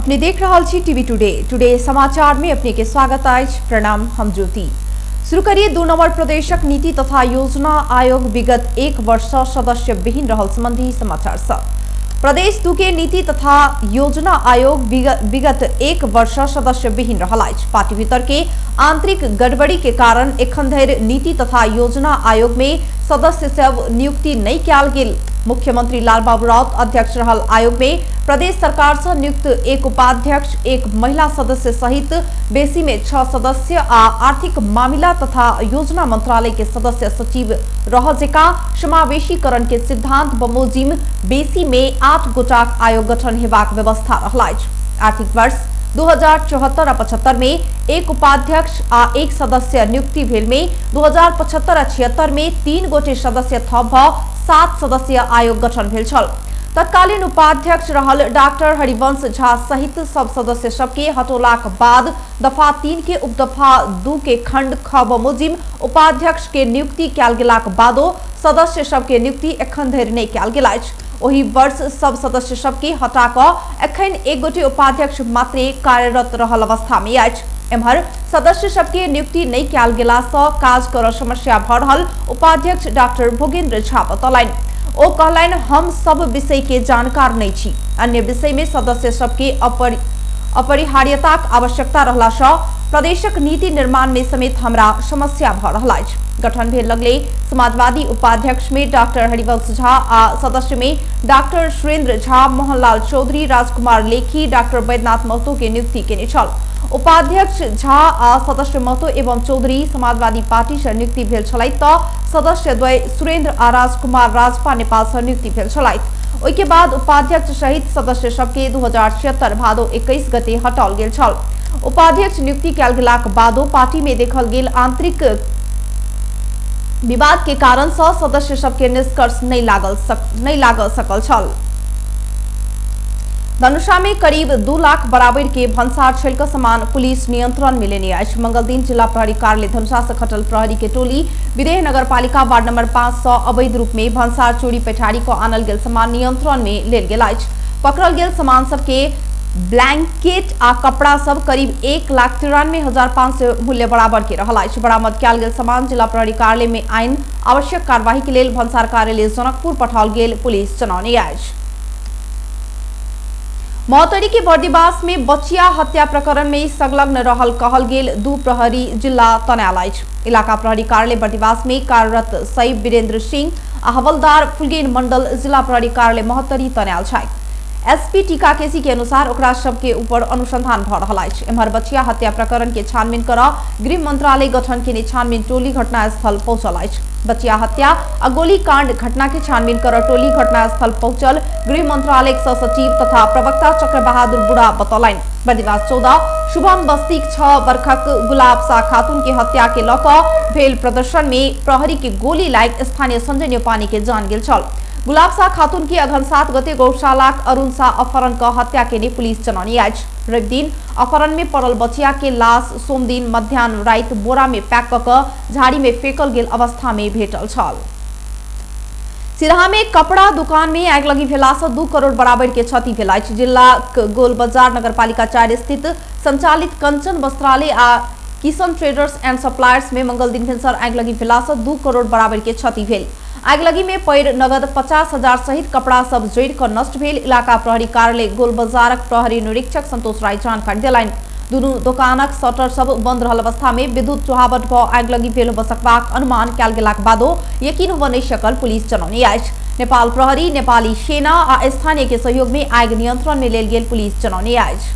अपने देख रहल छी टीवी टुडे। टुडे समाचार में अपने के स्वागत अछि। प्रणाम, हम ज्योति। शुरू करिए 2 नंबर प्रदेशक नीति तथा योजना आयोग विगत 1 वर्ष सदस्य विहीन रहल संबंधी समाचार से। प्रदेश 2 के नीति तथा योजना आयोग विगत 1 वर्ष सदस्य विहीन रहल अछि। पार्टी भीतर के आंतरिक गड़बड़ी के कारण एखन धरि नीति तथा योजना आयोग में सदस्य सब नियुक्ति नहीं कयल गेल। मुख्यमंत्री लालबाबू राउत अध्यक्ष रहल आयोग में प्रदेश सरकार से नियुक्त 1 उपाध्यक्ष, 1 महिला सदस्य सहित बेसी में 6 सदस्य आ आर्थिक मामला तथा योजना मंत्रालय के सदस्य सचिव रह जका समावेशीकरण के सिद्धांत बमोजिम बेसी में 8 गोटाक आयोग गठन हेबाक व्यवस्था रहल अछि। आर्थिक वर्ष 2074-75 में 1 उपाध्यक्ष आ 1 सदस्य नियुक्ति भेल में 2075-76 में 3 गोटे सदस्य थप भ 7 सदस्य आयोग गठन भेल छल। तत्कालीन उपाध्यक्ष रहल डॉक्टर हरिवंश झा सहित सब सदस्य सबके हटौलाक बाद दफा 3 के उपदफा 2 के खंड ख बमोजिम उपाध्यक्ष के नियुक्ति कयल गेलाक बादो सदस्य सबके नियुक्ति एखन धरि नहि कयल गेल अछि। ओहि वर्ष सब सदस्य सबके हटा कऽ एखन 1 गोटे उपाध्यक्ष मात्रे कार्यरत रहल अवस्था में अछि। एम्हर सदस्य सबके नियुक्ति नहि कयल गेला सँ काज करऽ समस्या भऽ रहल उपाध्यक्ष डॉक्टर भोगेंद्र झा बतौलनि। ओ कहलनि, हम सब विषय के जानकार नहीं छी। अन्य विषय में सदस्य सबके अपरिहार्यताक आवश्यकता रहला सँ प्रदेशक नीति निर्माण में समेत हमरा समस्या भऽ रहल अछि। गठन भेल लगले समाजवादी उपाध्यक्ष में डॉक्टर हरिवंश झा आ सदस्य में डॉक्टर सुरेंद्र झा, मोहनलाल चौधरी, राजकुमार लेखी, डॉक्टर बैद्यनाथ महतो के नियुक्ति केने छल। उपाध्यक्ष झा आ सदस्य महतो एवं चौधरी समाजवादी पार्टी से नियुक्ति भेल छलथि तऽ सदस्य द्वय सुरेंद्र आ राजकुमार राजपा नेपाल से नियुक्ति भेल छलथि। ओहि के बाद उपाध्यक्ष सहित सदस्य सबके 2076 भादो 21 गते हटाओल गेल छल। उपाध्यक्ष नियुक्ति कयल गेलाक बादो पार्टी में देखल गेल आंतरिक विवाद के कारण से सदस्य सबके निष्कर्ष नहीं लागल सकल छल। धनुषा में करीब 2 लाख बराबर के भंसार छेल सामान पुलिस नियंत्रण में लेने अछि। मंगल दिन जिला प्रहरी कार्यालय धनुषा से खटल प्रहरी के टोली विदेह नगरपालिका वार्ड नंबर 5 से अवैध रूप में भंसार चोरी पैठारी को आनल गेल सामान नियंत्रण में लेल गेल अछि। पकड़ल गेल सामान सबके ब्लैंकेट आ कपड़ा सब करीब 1,93,500 मूल्य बराबर के रहल अछि। बरामद कयल गेल सामान जिला प्रहरी कार्यालय में आइन आवश्यक कार्यवाही के लेल भंसार कार्यालय जनकपुर पठाओल गेल पुलिस जनौने अछि। महोत्तरी के बर्दिवास में बचिया हत्या प्रकरण में संलग्न रहल कहल गेल 2 प्रहरी जिला तनायल अछि। इलाका प्रहरी कार्यालय बर्दिवास में कार्यरत सैब वीरेंद्र सिंह आ हवलदार फुलगेन मंडल जिला प्रहरी कार्यालय महोत्तरी तनायल छथि। एसपी टीका केसी के अनुसार ओकरा सबके ऊपर अनुसंधान भऽ रहल अछि। एम्हर बचिया हत्या प्रकरण के छानबीन करऽ गृह मंत्रालय गठन केने छानबीन टोली घटनास्थल पहुंचल अछि। बचिया हत्या आ गोलीकांड घटना के छानबीन करऽ टोली घटनास्थल पहुंचल गृह मंत्रालय सह सचिव तथा प्रवक्ता चक्र बहादुर बुढ़ा बतौलनि। बर्दिवास 14 शुभम बस्तीक 6 वर्षक गुलाब शाह खातून के हत्या के लऽ कऽ भेल प्रदर्शन में प्रहरी के गोली लागि स्थानीय संजय न्यौपाने के जान गेल छल। गुलाब शाह खातून के अघन 7 गते गौशालाक अरुण शाह अपहरण क हत्या केने पुलिस जनौने अछि। रवि दिन अपहरण में पड़ल बचिया के लाश सोमदिन मध्याह्न राति बोरा में पैक क कऽ झाड़ी में फेकल गेल अवस्था में भेटल छल। सिरहा में कपड़ा दुकान में आगिलगी भेला से 2 करोड़ बराबर के क्षति भेल अछि। जिला गोल बाजार नगरपालिका 4 स्थित संचालित कंचन वस्त्रालय आ किशन ट्रेडर्स एंड सप्लायर्स में मंगल दिन भिनसर आगिलगी भेला से 2 करोड़ बराबर के क्षति भेल। आगिलगी में पैर नगद 50,000 सहित कपड़ा सब जरि कऽ नष्ट भेल। इलाका प्रहरी कार्यालय गोल बाजारक प्रहरी निरीक्षक संतोष राय जानकारी देलनि। दुनू दोकानक शटर सब बंद रहल अवस्था में विद्युत चुहावट भऽ आगिलगी भेल होबऽ सकबाक अनुमान कयल गेलाक बादो यकीन होबऽ नहि सकल पुलिस जनौने अछि। नेपाल प्रहरी, नेपाली सेना आ स्थानीय के सहयोग में आगि नियंत्रण में लेल गेल पुलिस जनौने अछि।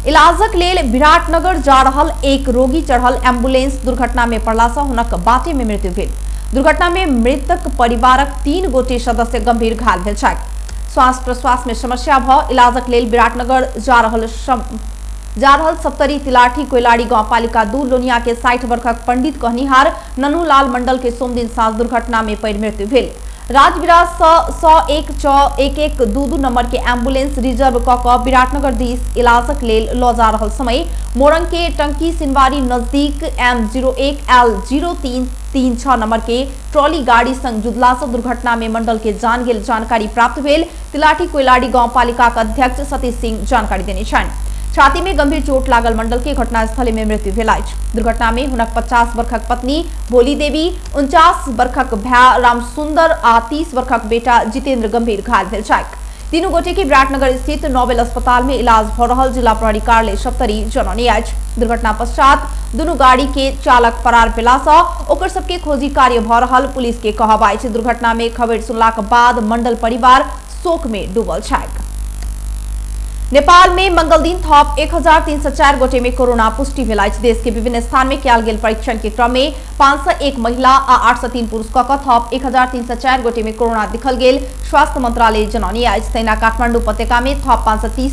इलाजक लेल विराटनगर जा रहल एक रोगी चढ़ल एम्बुलेंस दुर्घटना में पड़ला से हुनक बाटे में मृत्यु भेल। दुर्घटना में मृतक परिवारक 3 गोटे सदस्य गंभीर घायल भेल छथि। श्वास प्रश्वास में समस्या भऽ इलाजक लेल विराटनगर जा रहल सप्तरी तिलाठी कोइलाड़ी गांवपालिका 2 लोनिया के 60 वर्षक पंडित कहनिहार ननूलाल मंडल के सोमदिन साँझ दुर्घटना में पड़ि मृत्यु भेल। राजविराज सँ 1 6 1 1 2 2 नंबर के एम्बुलेंस रिजर्व क क विराटनगर दिस इलाजक लेल ल जा रहल समय मोरंग के टंकी सिनवारी नजदीक M01 L 0336 number के ट्रॉली गाड़ी संग जुदला सँ दुर्घटना में मंडल के जान गेल जानकारी प्राप्त भेल। तिलाठी कोइलाड़ी गांवपालिका के अध्यक्ष सतीश सिंह जानकारी देने छनि। छाती में गंभीर चोट लागल मंडल के घटनास्थल में मृत्यु भेल अछि। दुर्घटना में हुनक 50 वर्षक पत्नी भोली देवी, 49 वर्षक भाय रामसुंदर आ 30 वर्षक बेटा जितेंद्र गंभीर घायल भेल छथि। तीनू गोटे के विराटनगर स्थित नोबेल अस्पताल में इलाज भ रहल जिला प्रहरी कार्यालय सप्तरी जनौने अछि। दुर्घटना पश्चात दुनू गाड़ी के चालक फरार भेला सँ ओकर सबके खोजी कार्य भ रहल पुलिस के कहब अछि। दुर्घटना में खबर सुनलाक बाद मंडल परिवार शोक में डूबल छथि। नेपाल में मंगल दिन थप 1304 गोटे में कोरोना पुष्टि भेल अछि। देश के विभिन्न स्थान में कयल गेल परीक्षण के क्रम में 501 महिला आ 803 पुरुष क थप 1304 गोटे में कोरोना दिखल गेल स्वास्थ्य मंत्रालय जनौने अछि। तहिना काठमांडू उपत्यका में थप 530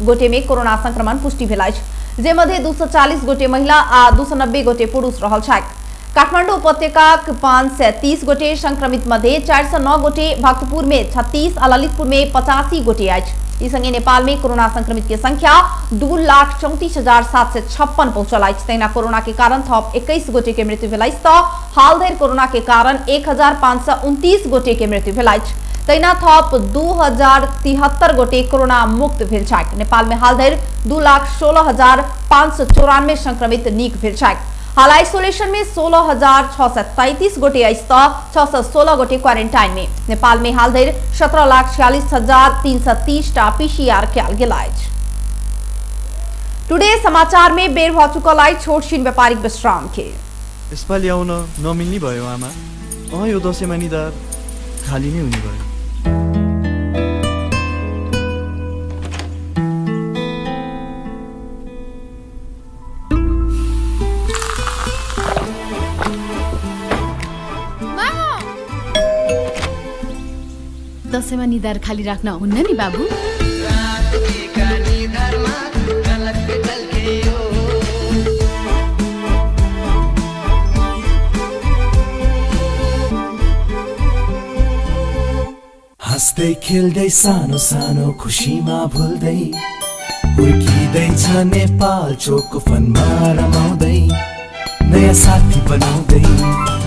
गोटे में कोरोना संक्रमण पुष्टि भेल अछि, जे मध्ये 240 गोटे महिला आ 290 गोटे पुरुष रहल छथि। काठमांडू उपत्यकाक 530 गोटे संक्रमित मध्ये 409 गोटे, भक्तपुर में 36 आ ललितपुर में 85 गोटे अछि। ई संगे नेपाल में कोरोना संक्रमित के संख्या 2,34,756 पहुंचल अछि। तहिना कोरोना के कारण थप 21 गोटे के मृत्यु भेल अछि त हाल धरि कोरोना के कारण 1529 गोटे के मृत्यु भेल अछि। तहिना थप 2073 गोटे कोरोना मुक्त भेल छथि। नेपाल में हाल धरि 2,16,594 संक्रमित नीक भेल छथि। हाल आइसोलेशन में 16,633 गोटे अछि त 616 गोटे क्वारेंटाइन में। नेपाल में हाल धरि 17,46,330 टा पीसीआर कयल गेल अछि। टुडे समाचार में बेर भ चुकल अछि छोट छिन व्यापारिक विश्राम के। यसपालि आउन नमिल्ने भयो आमा। अँ यो दसैँमा निधार खाली नै हुने भयो। दसैँमा निधार खाली राख्न हुन्न नि बाबु। हाँस्दै खेल्दै सानो सानो खुसीमा भुल्दै हुर्किँदैछ नेपाल चोको फनमा रमाउँदै नयाँ साथी बनाउँदै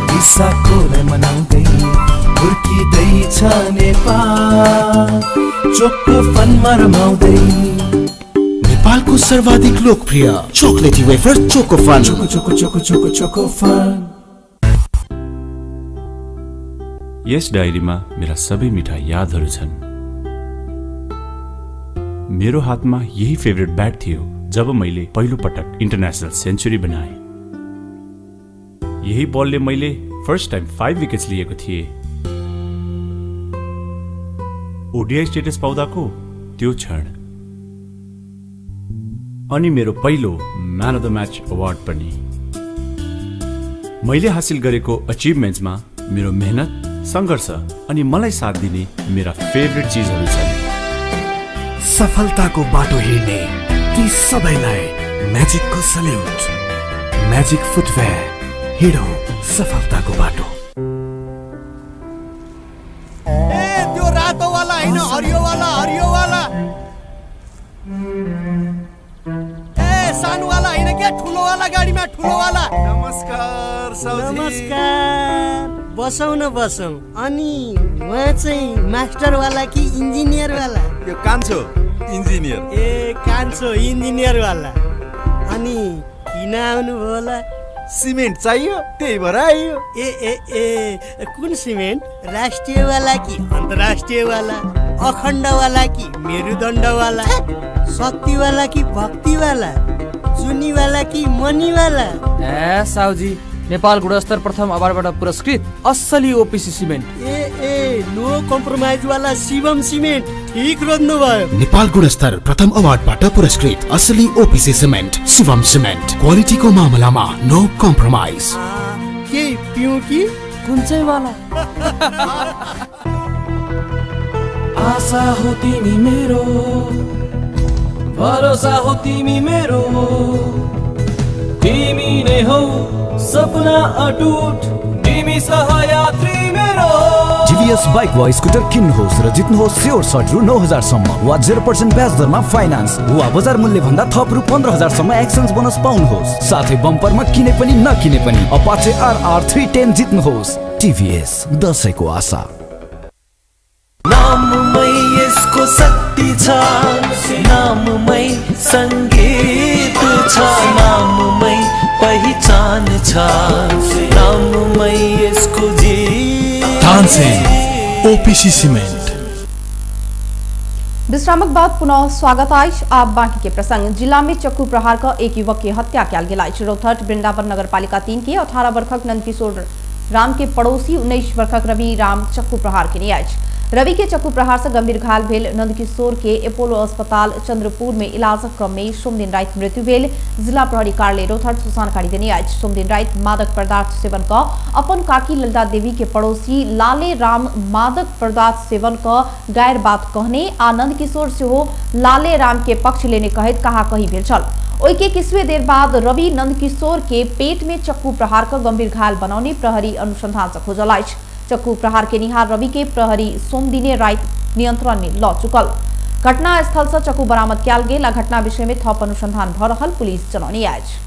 बिसाकोलाई मनाउँदै हुर्किँदैछ नेपाल चोको फनमा रमाउँदै। नेपालको सर्वाधिक लोकप्रिय chocolatey wafer choco fun. Choco choco choco choco choco fun. यस डायरीमा मेरा सबै मिठा यादहरू छन्। मेरो हातमा यही फेभरेट ब्याट थियो जब मैले पहिलो पटक इन्टरनेसनल सेन्चुरी बनाएँ। यही बलले मैले फर्स्ट टाइम 5 विकेट्स लिएको थिएँ। ओडिआई स्टेटस पाउँदाको त्यो क्षण अनि मेरो पहिलो man of the match award पनि। मैले हासिल गरेको अचिभमेन्ट्समा मेरो मेहनत, सङ्घर्ष अनि मलाई साथ दिने मेरा फेभरेट चिजहरू छन्। सफलताको बाटो हिँड्ने ती सबैलाई म्याजिकको सल्युट। म्याजिक फुटवेयर, हिँडौँ सफलताको बाटो। ए त्यो रातोवाला हैन, हरियोवाला, हरियोवाला। ए सानोवाला हैन के, ठुलोवाला गाडीमा, ठुलोवाला। नमस्कार साउजी। नमस्कार, बसौँ न बसौँ। अनि उहाँ चाहिँ मास्टरवाला कि इन्जिनियरवाला? यो कान्छो इन्जिनियर। ए कान्छो इन्जिनियरवाला। अनि किन आउनुभयो होला? सिमेन्ट चाहियो त्यही भएर आइयो। ए ए ए कुन सिमेन्ट? राष्ट्रियवाला कि अन्तर्राष्ट्रियवाला? अखण्डवाला कि मेरुदण्डवाला? शक्तिवाला कि भक्तिवाला? जुनीवाला कि मनीवाला? ए साउजी, नेपाल गुणस्तर प्रथम अवार्डबाट पुरस्कृत असली ओपिसी सिमेन्ट। ए ए नो कम्प्रोमाइज वाला शिवम सिमेन्ट, ठिक रोज्नु भयो। नेपाल गुणस्तर प्रथम अवार्डबाट पुरस्कृत असली ओपिसी सिमेन्ट शिवम सिमेन्ट, क्वालिटीको मामलामा नो कम्प्रोमाइज। के पिउँ कि कुन चाहिँ वाला? आशा हो तिमी मेरो, भरोसा हो तिमी मेरो, तिमी नै हौ सपना अटुट, तिमी सहयात्री मेरो। टिभीएस बाइक वा स्कुटर किन्नुहोस् र जित्नुहोस् स्योर सर्ट रु 9,000 सम्म वा 0% ब्याज दरमा फाइनान्स वा बजार मूल्य भन्दा थप रु 15,000 सम्म एक्सचेन्ज बोनस पाउनुहोस्। साथै बम्परमा किने पनि नकिने पनि अपाचे आरआर 310 जित्नुहोस्। टिभीएस, दसैँको आशा। नाममै यसको शक्ति छ, नाममै सङ्गीत छ, नाममै पहिचान छ, नाममै यसको जीत। Tansen OPC cement. विश्रामक बाद पुनः स्वागत अछि। आब बाकी के प्रसंग। जिला में चक्कू प्रहार क एक युवक के हत्या कयल गेल अछि। रौतहट वृंदावन नगरपालिका 3 के 18 वर्षक नंदकिशोर राम के पड़ोसी 19 वर्षक रवि राम चक्कू प्रहार केने अछि। रवि के चक्कू प्रहार से गंभीर घायल भेल नंदकिशोर के एपोलो अस्पताल चंद्रपुर में इलाजक क्रम में सोमदिन राति मृत्यु भेल जिला प्रहरी कार्यालय रौतहट जानकारी देने अछि। सोमदिन राति मादक पदार्थ सेवन क अपन काकी ललिता देवी के पड़ोसी लाले राम मादक पदार्थ सेवन क गैर बात कहने आ नंदकिशोर सेहो लाले राम के पक्ष लेने कहैत कहाकही भेल छल। ओहि के किछुए देर बाद रवि नंदकिशोर के पेट में चक्कू प्रहार क गंभीर घायल बनौने प्रहरी अनुसंधान से खोजल अछि। चक्कू प्रहार के निहार रवि के प्रहरी सोमदिने राति नियंत्रण में ल चुकल। घटना स्थल से चक्कू बरामद कयल गेल आ घटना विषय में थप अनुसंधान भ रहल पुलिस जनौने अछि।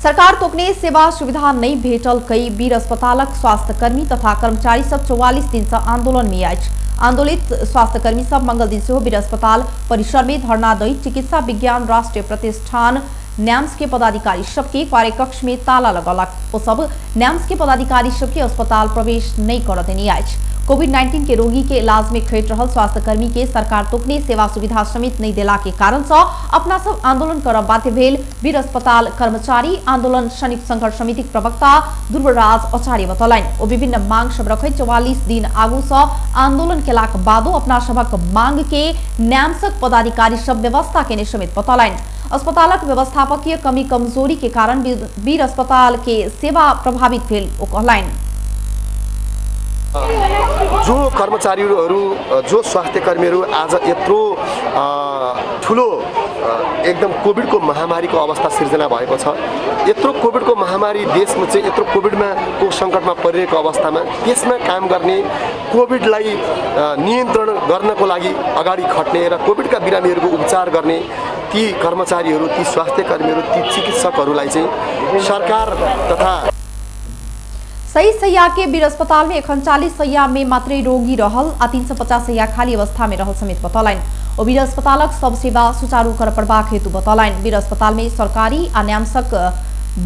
सरकार तोकने सेवा सुविधा नहीं भेटल कई वीर अस्पतालक स्वास्थ्यकर्मी तथा कर्मचारी सब 44 दिन से आंदोलन में अछि। आंदोलित स्वास्थ्यकर्मी सब मंगल दिन सेहो वीर अस्पताल परिसर में धरना दैत चिकित्सा विज्ञान राष्ट्रीय प्रतिष्ठान न्याम्स के पदाधिकारी सबके कार्यकक्ष में ताला लगौलक। ओ सब न्याम्स के पदाधिकारी सबके अस्पताल प्रवेश नहीं कर देने अछि। कोविड-19 के रोगी के इलाज में खटि रहल स्वास्थ्यकर्मी के सरकार तोकने सेवा सुविधा समेत नहीं देला के कारण से अपना सब आंदोलन करब बाध्य भेल वीर अस्पताल कर्मचारी आंदोलन संयुक्त संघर्ष समिति प्रवक्ता ध्रुवराज आचार्य बतौलनि। ओ विभिन्न मांग सब रखैत 44 दिन आगू से आंदोलन केलाक बादो अपना सभक मांग के न्यामसक पदाधिकारी सब व्यवस्था केने समेत बतौलनि। अस्पतालक व्यवस्थापकीय कमी कमजोरी के कारण वीर अस्पताल के सेवा प्रभावित भेल ओ कहलनि। जो कर्मचारीहरू, जो स्वास्थ्यकर्मीहरू आज यत्रो ठुलो एकदम कोभिडको महामारीको अवस्था सिर्जना भएको छ, यत्रो कोभिडको महामारी देशमा चाहिँ यत्रो कोभिडमा को सङ्कटमा परिरहेको अवस्थामा त्यसमा काम गर्ने, कोभिडलाई नियन्त्रण गर्नको लागि अगाडि खट्ने र कोभिडका बिरामीहरूको उपचार गर्ने ती कर्मचारीहरू, ती स्वास्थ्यकर्मीहरू, ती चिकित्सकहरूलाई चाहिँ सरकार तथा सही सैया के वीर अस्पताल में एखन 40 सैया में मात्रै रोगी रहल आ 350 सैया खाली अवस्था में रहल समेत बतौलनि। ओ वीर अस्पतालक सब सेवा सुचारू कर पड़बाक हेतु बतौलनि। वीर अस्पताल में सरकारी आ न्यामसक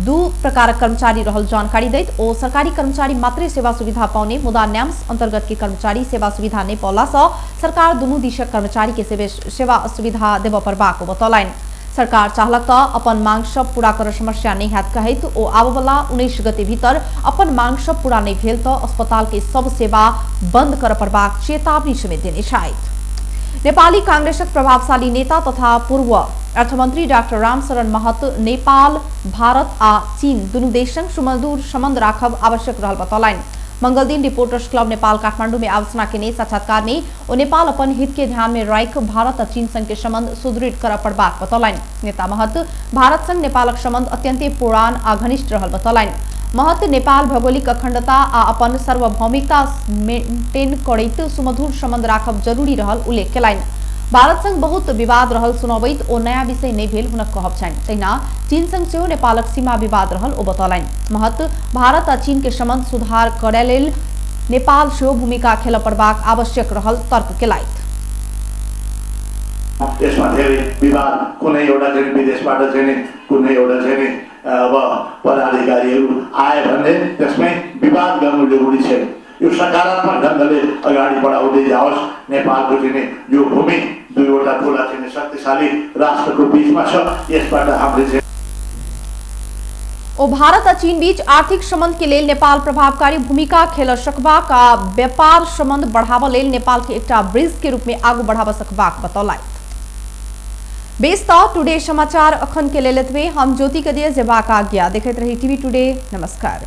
दू प्रकारक कर्मचारी रहल जानकारी दैत ओ सरकारी कर्मचारी मात्रै सेवा सुविधा पाउने मुदा न्याम्स अंतर्गत के कर्मचारी सेवा सुविधा नहि पौला सँ सरकार दुनू दिशक कर्मचारी के सेवा सुविधा देबऽ पड़बाक बतौलनि। सरकार चाहलक त अपन मांग सब पूरा कर समस्या नहीं हैत कहैत ओ आबयवला 19 गते भीतर अपन मांग सब पूरा नहीं भेल त अस्पताल के सब सेवा बंद कर पड़बाक चेतावनी समेत देने छथि। नेपाली कांग्रेसक प्रभावशाली नेता तथा पूर्व अर्थमंत्री डाक्टर रामशरण महत नेपाल, भारत आ चीन दुनू देश संग सुमधुर संबंध राखब आवश्यक रहल बतौलनि। मंगल दिन रिपोर्टर्स क्लब नेपाल काठमांडू में आलोचना केने साक्षात्कार में ओ नेपाल अपन हित के ध्यान में राखि भारत आ चीन संग के संबंध सुदृढ़ कर पड़बाक बतौलनि। नेता महत भारत संग नेपालक संबंध अत्यंते पुरान आ घनिष्ठ रहल बतौलनि। महत नेपाल भौगोलिक अखंडता आ अपन सार्वभौमिकता मेंटेन करैत सुमधुर संबंध राखब जरूरी रहल उल्लेख केलनि। भारत संग बहुत विवाद रहल सुनबैत ओ नया विषय नहीं भेल हुनक कहब छनि। तहिना चीन संग सेहो नेपालक सीमा विवाद रहल ओ बतौलनि। महत भारत आ चीन के संबंध सुधार करय लेल नेपाल सेहो भूमिका खेलय पड़बाक आवश्यक रहल तर्क केलथि। यसमा धेरै विवाद कुनै एउटा चाहिँ विदेशबाट चाहिँ कुनै एउटा चाहिँ अब पदाधिकारीहरू आए भने त्यसमै विवाद गर्नु जरुरी छैन। यो सकारात्मक ढङ्गले अगाडि बढाउँदै जाओस्। नेपालको चाहिँ यो भूमि दुईवटा ठुला चाहिँ शक्तिशाली राष्ट्रको बीचमा छ, यसबाट हामीले चाहिँ ओ भारत आ चीन बीच आर्थिक संबंध के लेल नेपाल प्रभावकारी भूमिका खेल सकबाक आ व्यापार संबंध बढ़ावा लेल नेपाल के एकटा ब्रिज के रूप में आगू बढ़ावा सकबाक बतौलथि। बेस त टुडे समाचार अखन के लेल एतबे। हम ज्योति के दिए जेबाक आज्ञा। देखैत रही टीवी टुडे। नमस्कार।